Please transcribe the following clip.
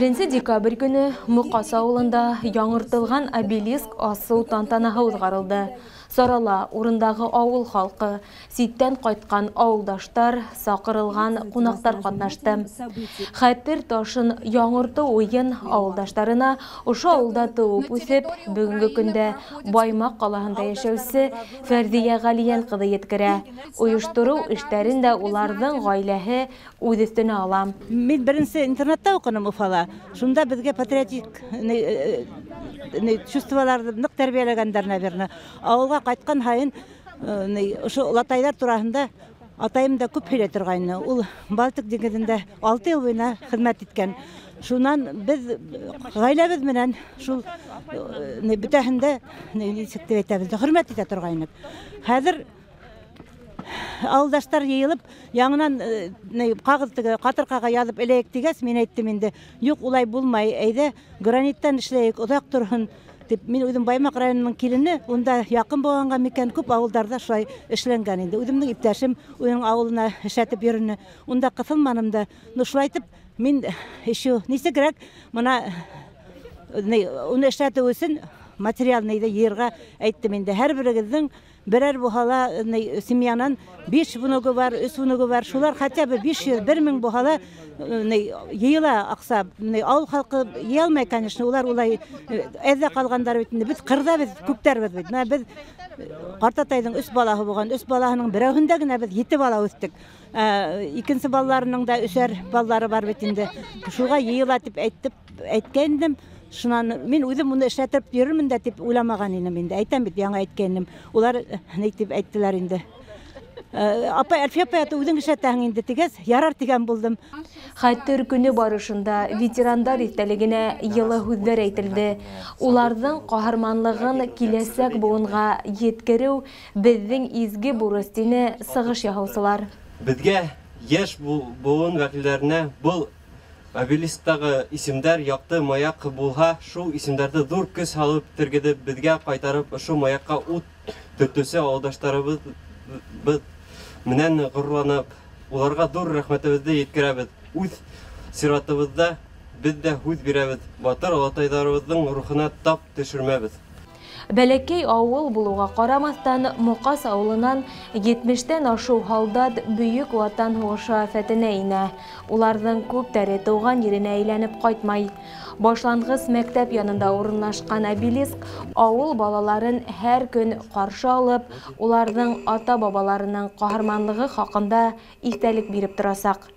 1 декабрь көнө Моҡас ауылында яңыртылған обелиск асыу тантанаһы уҙғарылды. Сарала урындағы ауыл халҡы, ситтән ҡайтҡан ауылдаштар, саҡырылған ҡунаҡтар ҡатнашты. Хәтер ташын яңыртыу уйын ауылдаштарына ошо ауылда тыуып үҫеп, бөгөнгө көндә Баймаҡ ҡалаһында йәшәүсе Фәрҙиә Ғәлийән ҡыҙы еткерә. Ойоштороу эштәрен дә уларҙың ғаиләһе үҙ өҫтөнә ала. Мин беренсе интернатта уҡыным Уфала. Шунда беҙгә патриотик чувстволарҙы ныҡ тәрбиәләгәндәр, наверное. Ауылға ҡайтҡан һайын ошо олатайҙар тураһында атайым да күп һөйләй торғайны. Ул Балтик диңгеҙендә 6 йыл буйына хеҙмәт иткән. Шунан беҙ ғаиләбеҙ менән шул бөтәһен дә, нисек тип әйтәбеҙ, хөрмәт итә торғайныҡ. Хәҙер ауылдаштар йыйылып, яңынан ҡағыҙ теге ҡатырҡаға яҙып эләйек тигәс, мин әйттем инде, юҡ, улай булмай, әйҙә граниттан эшләйек, оҙаҡ торһон тип. Мин үҙем Баймаҡ районының килене, унда яҡын булғанға микән, күп ауылдарҙа шулай эшләнгән инде. Үҙемдең иптәшем үҙенең ауылына эшләтеп йөрөнө, унда ҡыҫылманым да. Ну, шулай итеп, мин еще нисегерәк мына уны эшләтеү өсөн материалны йыйырға әйттем инде. Һәр берегеҙҙең берәр булһа ла семьянан 5 внугы бар, 3 внугы бар, шулар хотя бы 500, 1000 булһа ла йыйыла аҡса. Ауыл халҡы йыя алмай, конечно, улар улай әҙҙә ҡалғандар бит инде. Беҙ ҡырҙа беҙ күптәрбеҙ бит. Бына беҙ ҡартатайҙың 3 балаһы булған, 3 балаһының берәүһендә генә беҙ 7 бала үҫтек. Икенсе балаларының да 3 балалары бар бит инде. Шуға йыйыла тип әйткәндем. Шунан мин үҙем уны эшләтеп йөрөрмөн дә тип уйламаған инем инде. Әйтәм бит, яңы әйткәнем. Улар ни тип әйттеләр инде. Апай, Әлфиә апай, үҙең эшләтәһең инде тигәс, ярар тигән булдым. Хәтер көнө барышында ветерандар иҫтәлегенә йылы һүҙҙәр әйтелде. Уларҙың ҡаһарманлығын киләсәк быуынға еткереү беҙҙең изге бурыс, тине сығыш яһаусылар. Беҙгә йәш быуын вәкилдәренә был обелисктағы исемдәр яҡты маяҡ булһа, шул исемдәрҙе ҙур көс һалып тергеҙеп, беҙгә ҡайтарып, ошо маяҡҡа ут төртөүсе ауылдаштарыбыҙ менән ғорурланып, уларға ҙур рәхмәтебеҙҙе еткерәбеҙ. Үҙ сиратыбыҙҙа беҙ ҙә һүҙ бирәбеҙ, батыр олатайҙарыбыҙҙың рухына тап төшөрмәбеҙ. Бәләкәй ауыл булыуға ҡарамаҫтан, Моҡас ауылынан 70-тән ашыу һалдат Бөйөк Ватан һуғышы афәтенә инә. Уларҙың күптәре тыуған еренә әйләнеп ҡайтмай. Башланғыс мәктәп янында урынлашҡан обелиск ауыл балаларын һәр көн ҡаршы алып, уларҙың ата-бабаларының ҡаһарманлығы хаҡында иҫтәлек биреп торасаҡ.